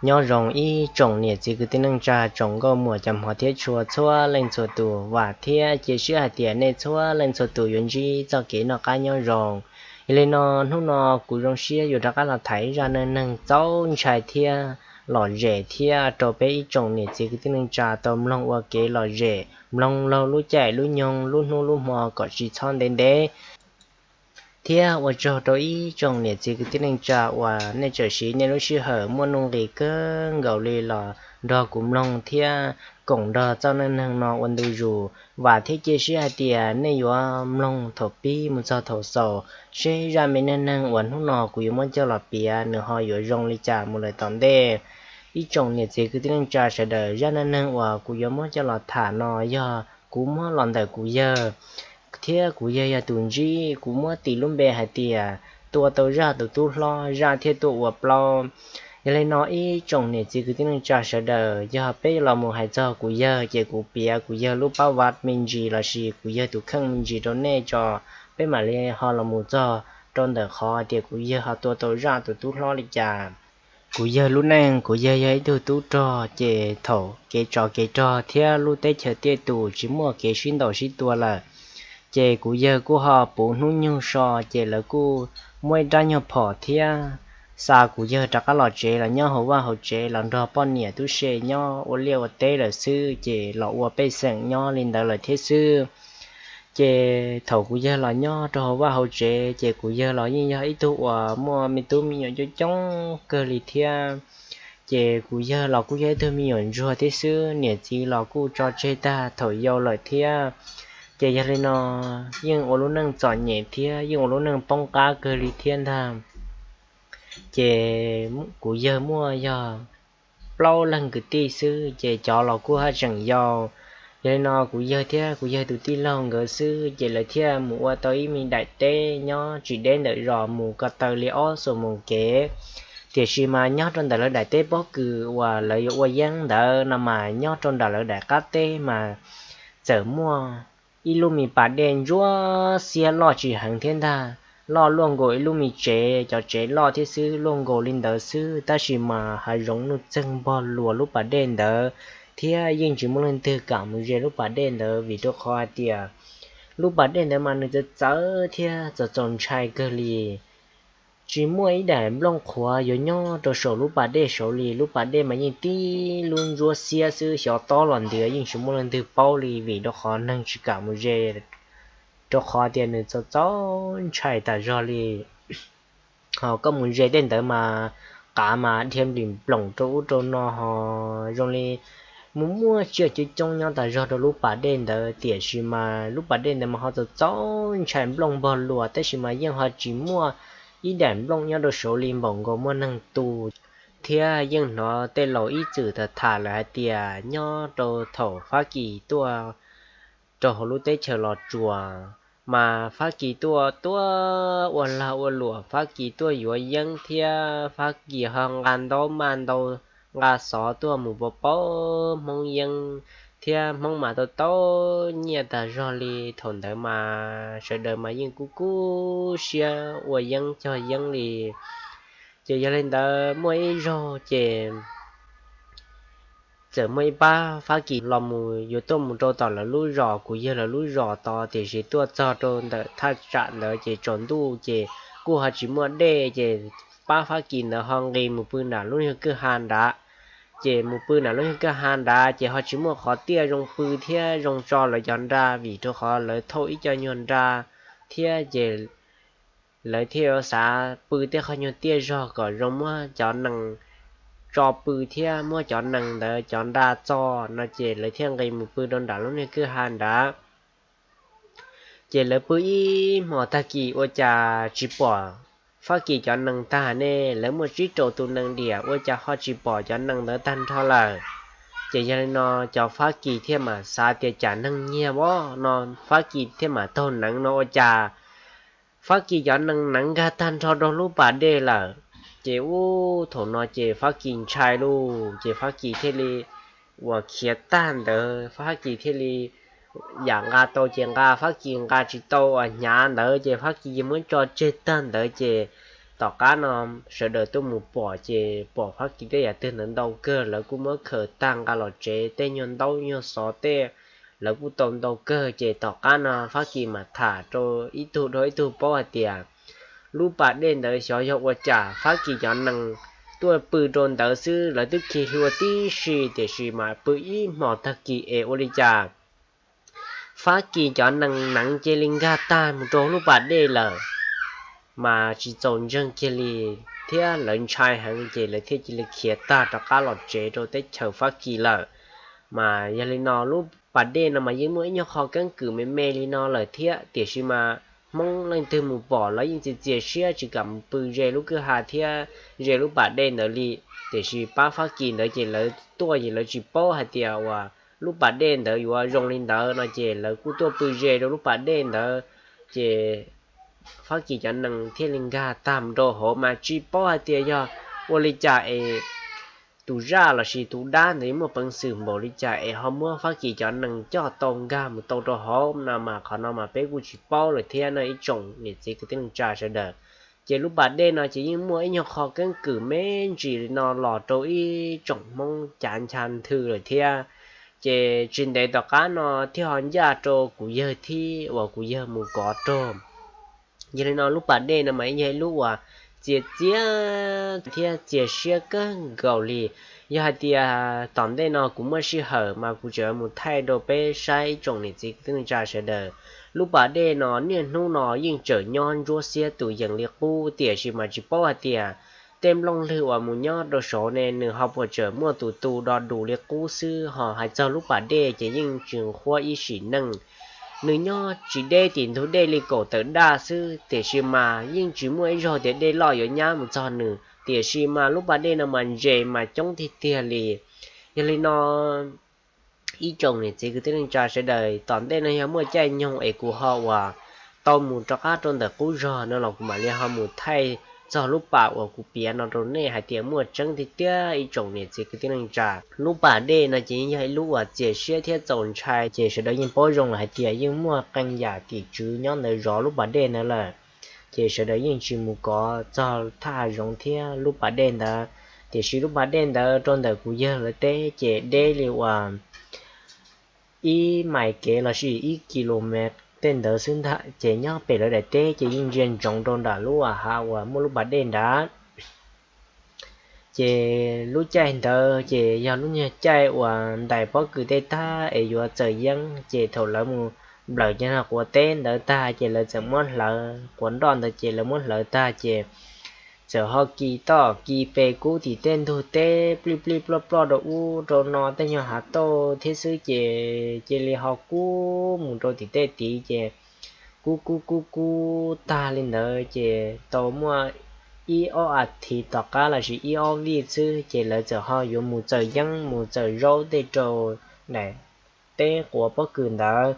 Nyob zoo ib tsoom niam txiv kwv tij neej tsa, tsoom nkauj muam cov hmov thiab tshua txhua leej txhua tus. Vam thiab cia siab hais tias nej txhua leej txhua tus yuav ntsib txoj kev noj qab nyob zoo. Yog li no, hnub no kuv zoo siab yuav rov qab los tham zaj neej neeg txaus ntshai thiab lom zem thiab rau peb ib tsoom niam txiv kwv tij neej tsa tau mloog ua kev lom zem, mloog laug lub caij lub nyoog lub hnub lub hmo kom tsis txhob ntev ntev. Thiab ua tsaug rau ib tsoom niam txiv kwv tij neej tsa uas nej tseem siv nej lub sij hawm muaj nuj nqis kawg nkaus li los nrog kuv mloog thiab koom nrog txoj neej neeg no ua ntu zus. Vam thiab cia siab hais tias nej yuav mloog thaum pib mus txog thaum xaus, seb zaj me neej neeg uas hnub no kuv yuav muab coj los piav nws ho yuav zoo li cas mus lawm tom ntej. Ib tsoom niam txiv kwv tij neej tsa sawv daws, zaj neej neeg uas kuv yuav muab coj los tham no yog kuv muab los ntawm kuv yawg, thiab kuv yawg yog tus ntsib. Kuv muab tis lub npe hais tias tua tau zaj tus tub hlob, zaj thiaj tuaj ua plaub. Yog li no, ib tsoom niam txiv kwv tij neej tsa sawv daws, yog peb los mus hais txog kuv yawg ces kuv piav kuv yawg lub pab vav me ntsis lossis kuv yawg tus kheej me ntsis rau nej tso, peb mam li ho los mus txog rau ntawm qhov tias kuv yawg ho tua tau zaj tus tub hlob li cas. Kuv yawg lub neej, kuv yawg yog ib tug tub rog, ces thaum kev tsov kev rog thiab lub teb chaws tiaj tus tsis muaj kev sib ntaus sib tua lawm, ces kuv yawg kuj ho puv hnub nyoog so, ces lawv kuj muab ib rab nyuag phom thiab xa kuv yawg rov qab los tsev los nyob hauv vaj hauv tsev los nrog poj niam tub se nyob ua liaj ua teb lawm xwb, ces los ua pej xeem nyob li ntawd lawm thiab xwb. Ces thaum kuv yawg los nyob rau hauv vaj hauv tsev, ces kuv yawg los yeej yog ib tug uas muaj me tub me nyuam coob coob kawg li thiab. Ces kuv yawg los kuj yog ib tug me nyuam ntsuag thiab xwb, niam txiv los kuj tso tseg tag thaum yau lawm thiab. Ces yog li no, yeej ua lub neej txom nyem thiab yeej ua lub neej poob qab kawg li thiab ntag. Ces kuv yawg muaj yog plaub leeg kwv tij xwb, ces cov los kuj haj tseem yau. Yog li no, kuv yawg thiab kuv yawg tus tij laug nkawd xwb, ces lawv thiaj mus ua tau ib me daim teb nyob tsis deb ntawm zos mus ko taw li ob xuab moos kev. Tiam sis mas nyob rau ntawm lawv daim teb pob kws uas lawv yuav ua yeeb ntawd no mas nyob rau nram lawv daim qab teb mas txawm muaj ib lub me pas dej ntsuab xiab loj tsis heev thiab ntag, loj luaj nkaus ib lub me tsev, cov tsev loj thiab xwb, luaj nkaus li ntawd xwb, tab sis mas hav zoov nuj txeeg npog luas lub pas dej ntawd, thiab yeej tsis muaj leej twg kam mus ze lub pas dej ntawd vim rau qhov hais tias lub pas dej ntawd mas nws txawv txawv thiab txaus txaus ntshai kawg li. Tsis muaj ib daim nplooj qhuav yuav nyob rau saum lub pas dej saud li, lub pas dej mas yeej tib lub ntsuab xiab xwb, xyov tob los ntiav yeej tsis muaj leej twg paub li vim rau qhov neeg tsis kam mus ze, rau qhov tias nws txaus txaus ntshai tas zog li. Ho koj mus ze tej ntawd mas qav mas dhia nplim nploom rau ub rau no ho zoo li mus muaj tsiaj coob coob nyob tas zog rau lub pas dej ntawd, tiam sis mas lub pas dej ntawd mas ho txaus txaus ntshai nplooj npog luas, tab sis mas yeej ho tsis muaj ib daim nplooj nyob rau saud li npaum nkaus muaj neeg tu. Thiab yeej hnov tej laus ib txwm tham tham lawm hais tias nyob rau thaum Fab Kis tuaj rau hauv lub teb chaws Los Tsuas, mas Fab Kis tuaj tuaj ua lag ua luam, Fab Kis tuaj yuav yeeb thiab Fab Kis ho nqa ntaub maj ntau nqa xov tuaj mus pauv pauv Hmoob yeeb, thiab Hmoob mas tau tau nyiaj tas zog li. Thaum ntawd mas sawv daws mas yeej kub kub siab ua yeeb cog yeeb li. Ces yog li ntawd muaj ib zaug ces txawm muaj ib pab Fab Kis los mus yuav tuaj mus rau tom lawv lub zos, kuv yawg lawv lub zos tod, tiam sis tuaj txog rau ntawm thaj tsam ntawd ces tsaus ntuj ces kuj ho tsis muaj dej, ces pab Fab Kis ntawd ho nqis mus pw nram lub nyuag kwj ha nrad. Ces mus pw nram lub nyuag kwj ha nrad ces ho tsis muaj qhov tiaj zoo pw thiab zoo tso lawv cov nra, vim rau qhov lawv thauj ib co nyuag nra thiab ces lawv thiaj yuav xav pw tej qhov nyuag tiaj zog kom zoo muab cov nees tso pw thiab muab cov nees ntawd cov nra txo no, ces lawv thiaj nqis mus pw rau nram lub niag kwj ha nrad. Ces lawv pw ib hmos tag kis ua cas tsis pom Fab Kis cov nees tag ne, lawv muaj tsib rau tus nees diam ua cas ho tsis pom cov nees ntawd tag nrho lawm. Ces yog li no cov Fab Kis thiaj mam xav tias cas neeg nyiag vov no, Fab Kis thiaj mam taug neev no ua cas Fab Kis cov nees neev nkag tag nrho rau lub pas dej lawm. Ces ub thaum no ces Fab Kis ntshai lauj, ces Fab Kis thiaj li uas khiav tag ntawd, Fab Kis thiaj li yam nqa tau ces nqa, Fab Kis nqa tsis tau uas hnyav ntawd ces Fab Kis muab tso tseg tag ntawd ces Tom qab no sawv daws tuaj mus pom ces pom Fab Kis tej yam twg ntawd ntau kawg, lawv kuj muab khaws tag nqa los tsev, tej nyuag ntaub nyuag xov tej lawv kuj tau ntau kawg. Ces tom qab no Fab Kis mam tham rau ib tug dhau ib tug paub hais tias lub pas dej ntawd xyov yog ua cas Fab Kis cov nees tuaj pw rau ntawd xwb, lawv twb khi hlua tib si, tiam sis mas pw ib hmos tag kis es ua li cas Fab Kis cov nees neev cia li nkag tag mus rau lub pas dej lawm, mas tsis txaus ntseeg kiag li, thiab lawv ntshai heev ces lawv thiaj cia li khiav tag rov qab los tsev rau teb chaws Fab Kis lawm. Mas yog li no lub pas dej no mas yeej muaj ib nyuag qho keeb kwm me me li no lawm thiab, tiam sis mas Hmoob leej twg mus pom lawv yeej txias txias siab tsis kam mus pw ze lub kwj ha thiab ze lub pas dej ntawd li. Tiam sis pab Fab Kis ntawd ces lawv tuaj ces lawv tsis paub hais tias uas lub pas dej ntawd yuav zoo li ntawd no ces lawv kuj tuaj pw ze rau lub pas dej ntawd, ces Fab Kis cov nees thiaj li nkag tag mus rau hauv, mas tsis paub hais tias yog ua li cas es tus zaj lossis tus dab ntawd muaj peev xwm npaum li cas es ho muab Fab Kis cov nees coj tau nkag mus tau rau hauv no, mas qhov no mas peb kuj tsis paub lawm thiab no ib tsoom niam txiv kwv tij neej tsa sawv daws. Ces lub pas dej no ces yeej muaj ib nyuag qho keeb kwm me ntsis li no los rau ib tsoom Hmoob cav ncha nthwv lawm thiab. Ces tsis ntev tom qab no thiaj ho ncaj rau kuv yawg thiab uas kuv yawg mus kov raug. Yog li no lub pas dej no mas yog ib lub uas txias txias thiab txias siab kawg nkaus li. Yog hais tias tom ntej no kuv muaj sij hawm mas kuv tseem mus thaij rau peb saib ib tsoom niam txiv kwv tij neej tsa sawv daws. Lub pas dej no niaj hnub no yeej tseem nyob ntsuab xiab tus yees li qub, tiam sis mas tsis paub hais tias tej nplooj lwg uas mus nyob rau saud ne nws ho puas tseem muaj tus tu do dus li qub xwb. Ho hais txog lub pas dej ces yeej tsis nquab ib sim neej, nws nyob tsis deb tim ntug dej li kaum tawm daj xwb, tiam sis mas yeej tsis muaj ib zaug tias dej loj yuav nyab mus txog nws, tiam sis mas lub pas dej no mas ntses mas coob tiag tiag li. Yog li no ib tsoom niam txiv kwv tij neej tsa sawv daws, tom ntej no yog muaj caij nyoog es kuv ho uas tau mus rov qab rau ntawm qub zog no los kuv mam li ho mus thaij txog lub pas uas kuv piav no rau nej hais tias muaj tseeb tiag tiag ib tsoom niam txiv kwv tij neej tsa. Lub pas dej no ces yog ib lub uas txias siab thiab txaus ntshai, ces sawv daws yeej paub zoo lawm hais tias yeej muaj qee yam tim tswv nyob ntawd zov lub pas dej ntawd lawm. Ces sawv daws yeej tsis mus kov txog thaj hav zoov thiab lub pas dej ntawd. Tiam sis lub pas dej ntawd rau ntawm kuv yawg lawv teb ces deb li uas ib mais kev lossis ib kis lus mev tej ntawd xwb ntag. Ces nyob pem lawv daim teb ces yeej ntsia ntsoov rau nram lub hav uas muaj lub pas dej nrad. Ces lub caij ntawd ces yog lub nyuag caij uas ntais pob kws tej tag es yuav txawm yeeb, ces thaum lawv mus nplawm cov quav teb ntawd tag ces lawv txawm muab hlawv, quav nroj ntawd ces lawv muab hlawv tag ces txawm ho kis toj kis pes kub tim tej ntug teb plij plij ploj ploj rau ub rau no tej nyuag hav tauj thiab xwb, ces cia li ho kub mus rau tim tej tid ces kub kub kub kub tag li ntawd ces tau muaj ib ob as thiv tom qab lossis ib ob vij xwb ces lawv txawm ho yuav mus txawm yeeb mus txawm zaub tej rau daim teb quav pob kws ntawd.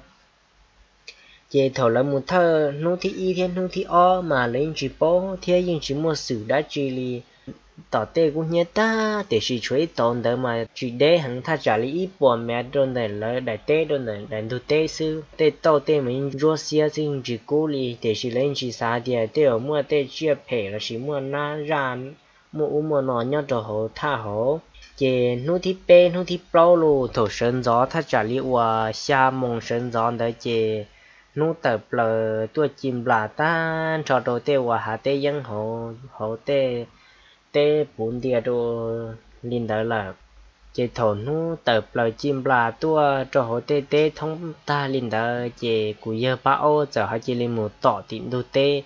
Ces thaum lawv mus thawj hnub thib ib thiab hnub thib ob mas lawv yeej tsis paub thiab yeej tsis muaj xwm dab tsi li. Tom tej kub hnyiab tag tiam sis tshuav ib tauv ntawd mas tsis deb heev, thaj tsam li ib puas mev rau ntawm lawv daim teb rau ntawm daim ntug teb xwb. Tej tauj tej mas yeej ntsuab xiab xwb yeej tsis kub li, tiam sis lawv yeej tsis xav tias tej uas muaj tej tsiaj phem lossis muaj nab zaj muaj ub muaj no nyob rau hauv thaj hauv. Ces hnub thib peb hnub thib plaub los thaum sawv ntxov thaj tsam li uas xya moos sawv ntxov ntawd ces hnub tawm plaws tuaj ci nplas tag nrho rau tej uas hav teb yeeb hauv, hauv tej teb puv ntia rau li ntawd lawm. Ces thaum hnub tawm plaws ci nplas tuaj rau hauv tej teb thoob tag li ntawd ces kuv yawg pab aub txawm ho cia li mus tom tim ntug teb,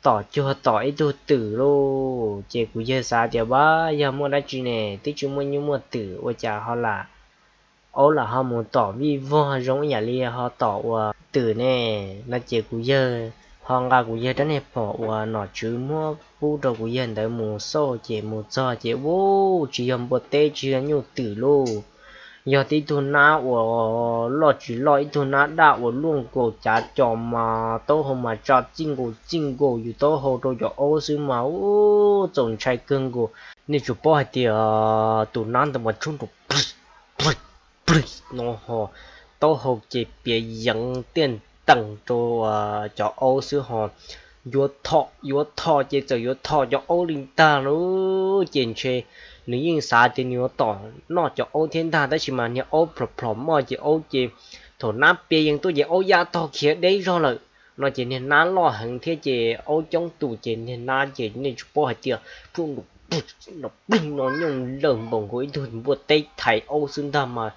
tom cuag tom ib tug twm lauj. Ces kuv yawg xav tias, Vaj, yog muaj dab tsi ne, twb tsis muaj nyuj muaj twm ua cas ho lam, aub lam ho mus tom vij vog zoo ib yam li ho tom uas twm ne? No ces kuv yawg ho nqa kuv yawg rab niag phom uas nom tswv muab pub rau kuv yawg ntawd mus xauj, ces mus txog ces, ub, tsis yog npua teb tsis yog nyuj twm lauj, yog tib tug nab uas loj tsis loj, ib tug nab daj uas luaj nkaus cav co mas taub hau mas tsa txij nkaus txij nkaus yus taub hau rau cov aub xwb mas, ub, txaus ntshai kawg nkaus. Nej tsuas paub hais tias tus nab ntawd mas tshoob rau plig plig plig no ho taub hau ces piav yeev tiaj ntees rau cov aub xwb ho yuav thom yuav thom ces txawm yuav thom cov aub li ntag lauj. Ces ntshe nws yeej xav tias nws yuav tom noj cov aub thiab ntag, tab sis mas niag aub plhom plhom moj ces aub ces thaum nab piav yees tuaj ces aub ya tog khiav deb zog lawm no ces niag nab loj heev thiab ces aub coob tus ces niag nab ces nej tsis paub hais tias pluj nraum plig nraum plig no nyooj lawm npaum nkaus ib tug npua teb thaiv aub xwb ntag mas.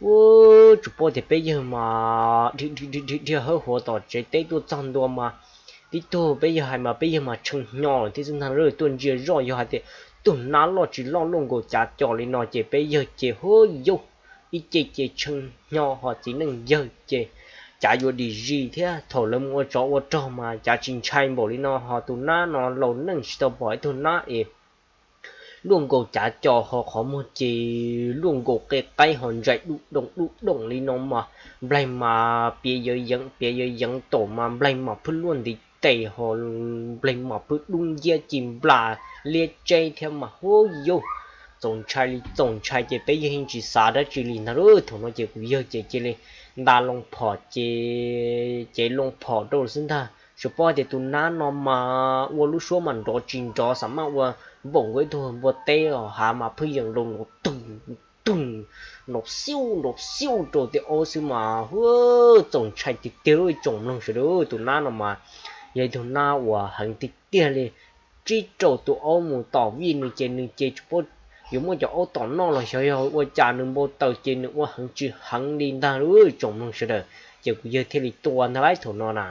Ua tsis paub tias peb yawg mas dhia dhia hawb huav tom tsev teb tuaj txog ntua mas tib tug peb yawg hais mas peb yawg mas tshee hnyo lawm thiab xwb ntag, tuaj ntsia zoj yog hais tias tug nab loj tsis loj luaj nkaus cav co li no ces peb yawg ces huab yaub ib ce ces tshee hnyo ho txiv neej yawg ces cav yuav dim zis thiab thaum lawv mus ua tsov ua rog mas cav tsis ntshai npaum li no ho tus nab no laus neej tsis tau pom ib tug nab es luaj nkaus cav co ho qhov muag ces luaj nkaus qe qaib ho ntsais dub doom dub doom li no mas nplaig mas piav yawv yeev piav yawv yeev taum mas nplaig mas phwj luaj ntiv tes ho nplaig mas phwj dub nciab ci nplas liab tseb thiab mas huab yaub txaus ntshai li txaus ntshai ces peb yawg yeej tsis xav dab tsi li ntag lauj. Thaum no ces kuv yawg ces cia li nta loo phom ces cev loo phom rau xwb ntag. Tsis paub tias tus nab no mas ua lub suab mas nrov tsis nrov xam maj ua npaum nkaus ib tug npua teb os, hav mas phwj yees nrov nrov tug tug nrov xiub nrov xiub rau tej aub xwb mas huab txaus ntshai tiag tiag lauj. Tsoom mloog sawv daws, tus nab no mas yog ib tug nab uas heev tiag tiag li. Tsib rau tus aub mus tom vij nws ces nws ces tsis paub yuav muab cov aub tom noj los xyov yog ua cas nws npau taws ces nws ua heev tsis heev li ntag lauj. Tsoom mloog sawv daws, ces kuv yawg thiaj li tua ntag lauj thaum no na.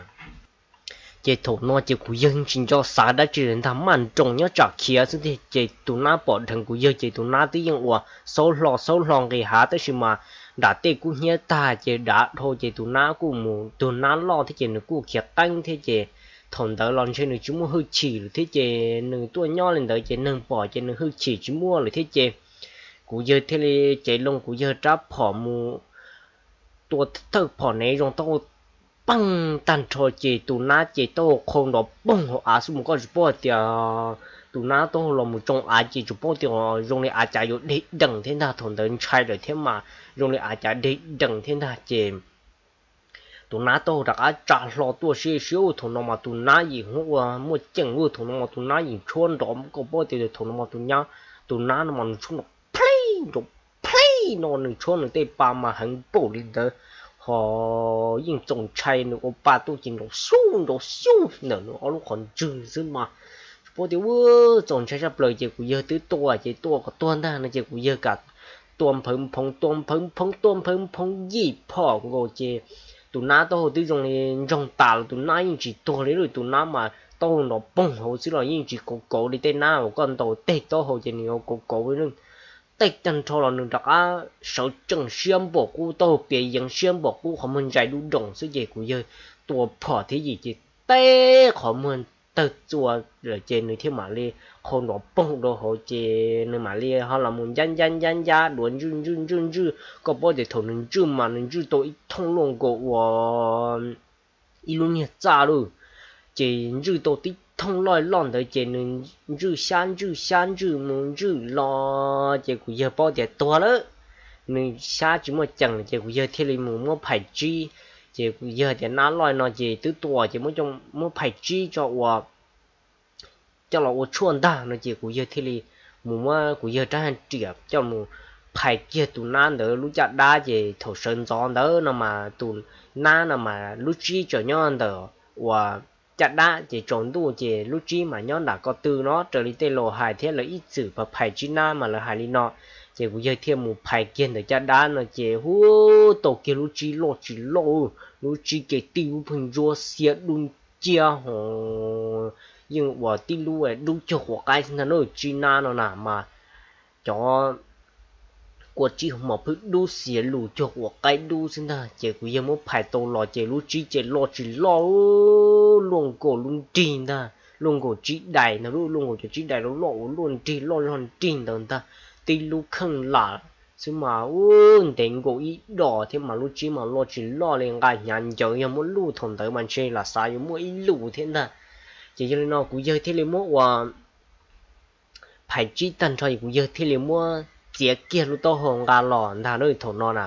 Ces thaum no ces kuv yawg tsis nco xav dab tsi li ntag, maj nroos nyob tsam khiav xwb tiag ces tus nab pom dheev kuv yawg ces tus nab twb yeej ua xaub hlo xaub hlo nqis hav tab sis mas nram tej kub hnyiab tag ces dav dhau ces tus nab kuj mus tug nab loj thiab ces nws kuj khiav qeeb thiab ces thaum ntawd los ntshe nws tsis muaj hwj chim lawm thiab ces nws tuaj nyob li ntawd ces neeg pom ces nws hwj chim tsis muaj lawm thiab ces kuv yawg thiaj li cev loo kuv yawg rab phom mus tua thawj phom nev zoo taub hau peej tag nrho ces tus nab ces taub hau qhau nrov poog hauv av xwb mus, koj tsis paub hais tias tus nab taub hau los mus tsoo av ces tsis paub tias zoo li av cav yuav deg dees thiab ntag. Thaum ntawd ntshai lawm thiab mas zoo li av cav deg dees thiab ntag ces tus nab taub hau rov qab tsa hlo tuaj siab siab. Thaum no mas tus nab yim hu ua muaj ceem ua, thaum no mas tus nab yim tshuab nrov, koj paub tias thaum no mas tus nab, tus nab no mas nws tshuab nrov plheeb nrov plheeb no, nws tshuab nws tej pa mas heev npaum li ntawd ho yeej txaus ntshai, nws ua pa tuaj ces nrov xyuj nrov xyuj ntawm nws ob lub qhov ntswg xwb mas tsis paub tias ua txaus ntshai tshaj plaws ces kuv yawg twb tua ces tua kom tuag ntag no ces kuv yawg kam tua nphawv nphoov tua nphawv nphoov tua nphawv nphoov yim phom nkaus ces tus nab taub hau twb zoo li ntsoog tas los tus nab yeej tsis tuag li lauj. Tus nab mas taub hau nrov poog hauv xwb los yeej tsis kauv kauv li tej nab uas koj ntaus teg taub hau ces nws yuav kauv kauv li. Tej tag nrho los nws rov qab sawv tsees siab npaum qub, taub hau piav yeev siab npaum qub, qhov muag ntsais dub doom xwb ces kuv yawg tua phom thiab yim ces teb qhov muag tawg txua lawm ces nws thiaj mam li qhau nrov poog rau hauv ces nws mam li ho los mus ncab ncab ncab ncab duav ntswj ntswj ntswj ntswj. Koj paub tias thaum nws ntswj mas nws ntswj tau ib thooj luaj nkaus ua ib lub niag txaj lauj. Ces ntswj tau tib thooj loj loj ntawd ces nws ntswj xyab ntswj xyab ntswj mus ntswj los ces kuv yawg paub tias tuag lawm, nws xyab tsis muaj ceem ces kuv yawg thiaj li mus muab phais tsib. Ces kuv yawg tias nab loj no ces twb tua ces muab phais tsib tso ua coj los ua tshuaj ntag no ces kuv yawg thiaj li mus muab kuv yawg rab riam coj mus phais kiag tus nab ntawd lub caj dab. Ces thaum sawv ntxov ntawd no mas tus nab no mas lub tsib tseem nyob ntawm uas caj dab, ces tsaus ntuj ces lub tsib mas nyob nram ko tw no raws li tej laus hais thiab lawv ib txwm phais tsib nab mas lawv hais li no. Ces kuv yawg thiaj mus phais kiag ntawm caj dab no ces hu tau kiag lub tsib loj tsis loj, lub tsib ces tib lub pheej ntsuab xiab dub nciab ho yeej ua tib lub dub cuag quav qaib xwb ntag na. Tsib nab no na mas cov kua tsib hmos phwj dub xiav lus cuag quav qaib dub xwb ntag. Ces kuv yawg muab phais tau los ces lub tsib ces loj tsis loj, luaj nkaus lub nrig ntag, luaj nkaus tsib dais ntag, luaj nkaus cov tsib dais loj loj uas luaj nrig loj zog nrig ntawd ntag. Tib lub kheej lam xwb mas ub ntev nkaus ib dos thiab mas lub tsib mas loj tsis loj li, nqa hnyav ncawv yog muab luj thaum ntawd mas ntshe lam xav yuav muaj ib lus thiab ntag. Ces yog li no kuv yawg thiaj li muab ua phais tsib tag nrho es kuv yawg thiaj li muab txiav kiag lub taub hau nqa los ntag na. Thaum no na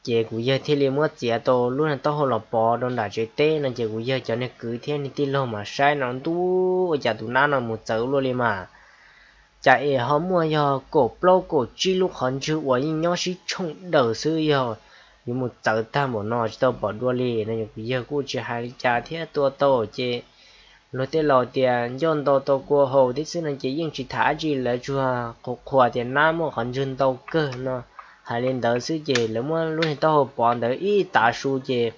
Ces kuv yawg thiaj li muab txiav tau lub niag taub hau los pov rau nram tsev teb no ces kuv yawg cov niag kwv thiab niag tij laug mas saib no ntuj, ua cas tus nab no mus txawv luaj li mas, cas es ho muaj yog kaum plaub kaum tsib lub qhov ntswg uas yeej nyob sib tshooj daws xwb, yog yuav mus txawv tag npaum no tsis tau pom dua li no. Kuv yawg kuj tsis hais li cas thiab, tua tau ces luag tej laus tias ncauj ntau tau kua haus thiab xwb no ces yeej tsis tham dab tsi, lawv tsuas qhuas qhuas tias nab muaj qhov ntswg ntau kawg no. Hais li ntawd xwb ces lawv muab lub niag taub hau pov ntawd ib tav su ces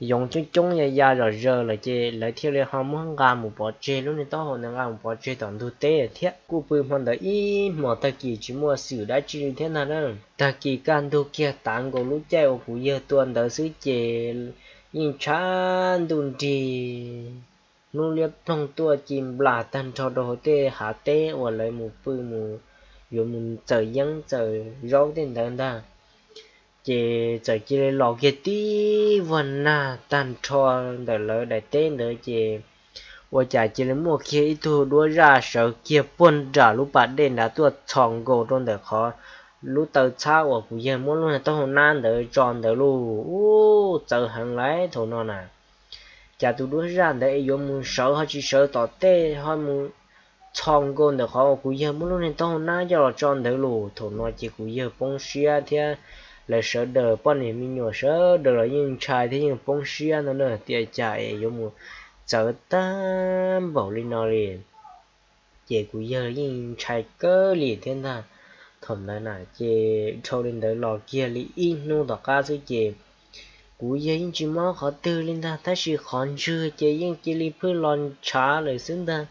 yoov coob coob ya ya zom zaws lawm ces lawv thiaj li ho muab nqa mus pov tseg, lub niag taub hau ntawd nqa mus pov tseg tom ntug teb thiab. Kuj pw hmo ntawd ib hmos tag kis tsis muaj xwm dab tsi li thiab ntag na. Tag kis kaj ntug kiag tav nkaus lub caij uas kuv yawg tua ntawd xwb ces yeej tshav ntuj nrig, hnub liab ploog tuaj ci nplas tag nrho rau hauv tej hav teb uas lawv mus pw mus, yuav mus txawm yeeb txawm zaub tej ntawd ntag. Ces txawm cia li los kiag tib vag nag tag nrho ntawm lawv daim teb ntawd ces ua cas cia li muaj kiag ib tug duab zaj sawv kiag puag nram lub pas dej nrad tuaj txhos nkaus rau ntawm qhov lub taw txhab uas kuv yawg muab lub niag taub hau nab ntawd tso ntawd lauj. Ub, txawv heev lawm thaum no na. Cas tus duab zaj ntawd es yuav mus sawv ho tsis sawv tom tej ho mus txhos nkaus ntawm qhov uas kuv yawg muab lub niag taub hau nab coj los tso ntawd lauj. Thaum no ces kuv yawg poob siab thiab lawv sawv daws poj niam me nyuam sawv daws los yeej ntshai thiab yeej poob siab ntag na, tias cas es yuav mus txawv tag npaum li no li. Ces kuv yawg yeej ntshai kawg li thiab ntag. Thaum ntawd na ces dhau li ntawd los kiag li ib hnub tom qab xwb ces kuv yawg yeej tsis mob qhov twg li ntag, tab sis qhov ntswg ces yeej cia li phwj los ntshav lawm xwb ntag.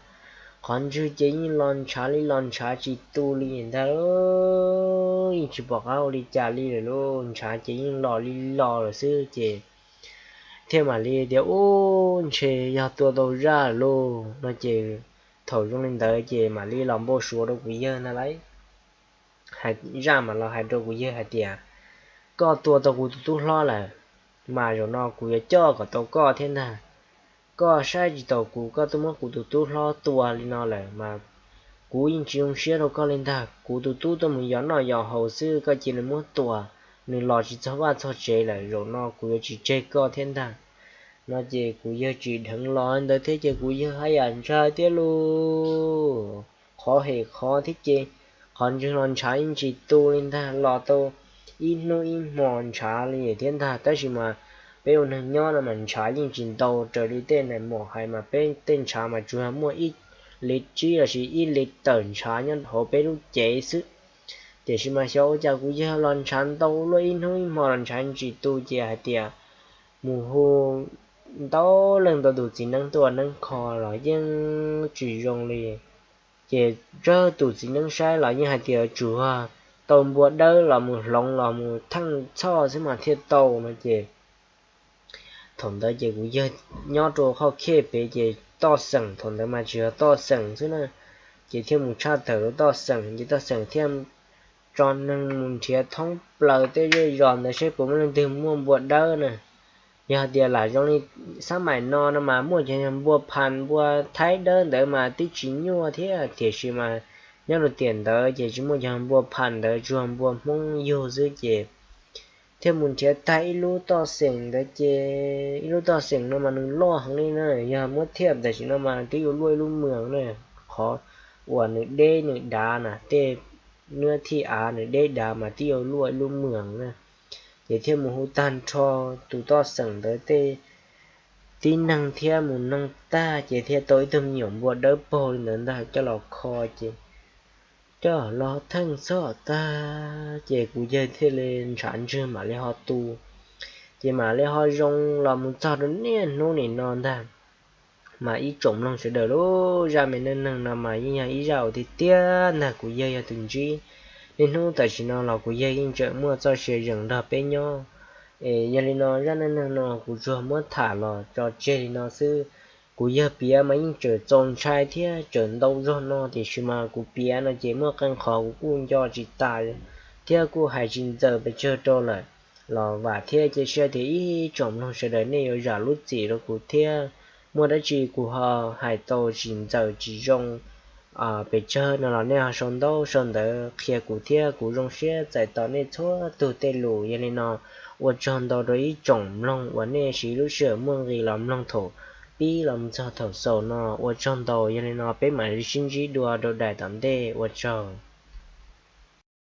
Qhov ntswg ces yeej los ntshav li los ntshav tsis tu li ntag, yeej tsis pom qab ua li cas li lawm lauj, ntshav ces yeej los li los lawm xwb ces thiaj mam li tias, Ub, ntshe yog tua tau zaj lauj, no ces thaum zoo li ntawd ces mam li los npau suav rau kuv yawg ntag lauj. Zaj mam los hais rau kuv yawg hais tias, Koj tua tau kuv tus tub hlob lawm, mas zaum no kuv yuav coj kom tau koj thiab ntag. Koj saib tsis taus kuv, koj tuaj muab kuv tus tub hlob tua li no lawm mas kuv yeej tsis zoo siab rau koj li ntag. Kuv tus tub tuaj mus yos noj yos haus xwb koj cia li muab tua, nws los tsis txog vaj txog tsev lawm, zaum no kuv yuav tsis tseg koj thiab ntag. No ces kuv yawg tsim dheev los ntawd thiab ces kuv yawg haj yam ntshai thiab lauj. Qhov hem qhov thiab ces qhov ntswg los ntshav yeej tsis tu li ntag, los tau ib hnub ib hmo ntshav li thiab ntag. Tab sis mas peb ua neeg nyob no mas ntshav yeej tsis ntau raws li tej nais maum hais mas peb tej ntshav mas tsuas muaj ib li tsib lossis ib li tawm ntshav nyob hauv peb lub cev xwb. Tiam sis mas xyov ua cas kuv yawg los ntshav ntau luaj, ib hnub ib hmo los ntshav yeej tsis tu ces hais tias mus hu ntau leej ntau tus txiv neeb tuaj neeb kho los yeej tsis zoo li. Ces tsawg tus txiv neeb saib los yeej hais tias tsuas tau npua dawb los mus hloov los mus theej txhoj xwb mas thiaj tau no ces thaum ntawd ces kuv yawg nyob rau qhov khej pem ces toj xeem thaum ntawd mas tsis yog toj xeem xwb na, ces thiaj mus tshaj tawm rau toj xeem ces toj xeem thiaj tso neeg mus nrhiav thoob plaws tej zej zos ntawd saib puas muaj leej twg muaj npua dawb na. Yog hais tias lam zoo li xab maim no no mas muaj cov npua phas npua thaib dawb ntawd mas twb tsis nyuaj thiab, tiam sis mas nyob rau tiam ntawd ces tsis muaj cov npua phas ntawd, tsuas npua Hmoob yug xwb ces thiaj mus nrhiav tag ib lub toj xeem ntawd ces ib lub toj xeem no mas nws loj heev li na, yog muab thiaj tam sim no mas twb yuav luaj ib lub mws na, qhov uas nws deb nws dav na, tej nws thij av nws deb dav mas twb yuav luaj ib lub mws na. Ces thiaj mus hu tag nrho tus toj xeem ntawd tej tib neeg thiab mus noog tag ces thiaj tau ib tug me nyuam npua dawb paug li ntawd ntag coj los kho ces coj los theej txhoj tag ces kuv yawg thiaj li ntshav ntswg mam li ho tu, ces mam li ho zoo los mus txog rau niaj hnub nim no ntag. Mas ib tsoom mloog sawv daws lauj, zaj me neej neeg no mas yeej yog ib zaj uas tiag tiag ntag, kuv yawg yog tus ntsib. Niaj hnub tam sim no los kuv yawg yeej tseem muaj txoj sia zees nrog peb nyob. Es yog li no zaj neej neeg no kuv tsuas muab tham los tso tseg li no xwb. Kuv yawg piav mas yeej tseem txaus ntshai thiab tseem ntau zog no, tiam sis mas kuv piav no ces muaj qee qhov kuv kuj nco tsis tas thiab kuj hais tsis ntxaws pes tsawg rau lawm. Los vam thiab cia siab tias ib tsoom mloog sawv daws nej yuav zam lub txim rau kuv thiab muaj dab tsi kuv ho hais tau tsis ntxaws tsis zoo pes tsawg no los nej ho sau ntaub sau ntawv qhia kuv thiab kuv zoo siab txais tos nej txhua tug tej lus. Yog li no ua tsaug ntau rau ib tsoom mloog uas nej siv lub sij hawm muaj nqis los mloog thaum pib los txog thaum xaus no, ua tsaug ntau. Yog li no peb mam li sib ntsib dua rau daim tom ntej, ua tsaug.